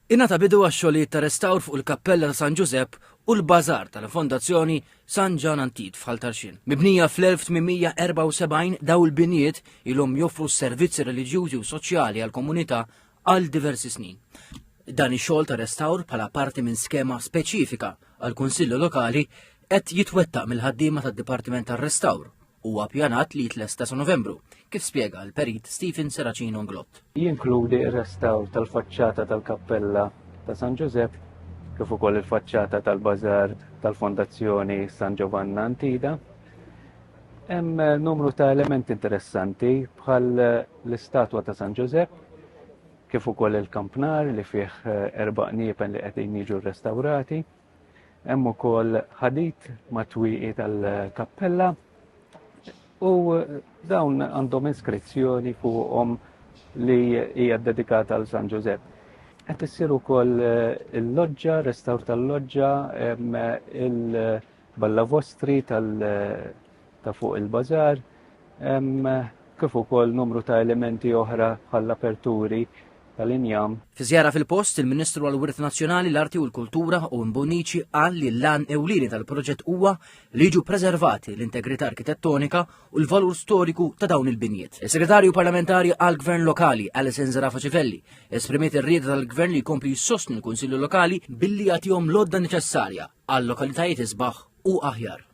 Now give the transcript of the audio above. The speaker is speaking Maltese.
Ingħata bidu għax-xogħlijiet ta' restawr fuq il-Kappella ta' San Ġużepp u l-Bażar tal-Fondazzjoni San Ġan Antit f'Ħal Tarxien. Mibnija fl-1874 daw il-binjiet ilhom joffru servizzi reliġjużi u soċjali għall-komunità għal diversi snin. Dan ix-xogħol ta' restawr bħala parti minn skema speċifika għall-Kunsilli Lokali qed jitwettaq mill-ħaddiema tad-Dipartiment tar-Restawr huwa pjanat li jitlesta sa Novembru, kif spjega l-Perit Stephen Serracino Nglott. Jinkludi r-restawr tal-faċċata tal-Kappella ta' San Ġużepp, kif ukoll il-faċċata tal-Bażar tal-Fondazzjoni San Giovanna Antida. Hemm numru ta' elementi interessanti bħal l-istatwa ta' San Ġużepp, kif ukoll il-kampnar li fih erba' qniepen li qegħdin jiġu rrestawrati. Hemm ukoll ħadid ma' twieqi tal-kappella u dawn għandhom iskrizzjoni fuqhom li hija dedikata għal San Ġużepp. Qed issir ukoll il-loġġa, restawr tal-loġġa, il-ballavostri ta' fuq il-bażar, kif ukoll numru ta' elementi oħra bħall-aperturi tal-injam. Fi żjara fil-post, il-Ministru għall-Wirt Nazzjonali, l-Arti u l-Kultura, Owen Bonnici, qal li l-għan ewlieni tal-proġett huwa li jiġu preservati l-integrità arkitettonika u l-valur storiku ta' dawn il-binjiet. Is-Segretarju Parlamentari għall-Gvern Lokali, Alison Zerafa Civelli, esprimiet ir-rieda tal-Gvern li jkompli jsostni l-Kunsilli Lokali billi jagħtihom l-għodda neċessarja għal lokalitajiet isbaħ u aħjar.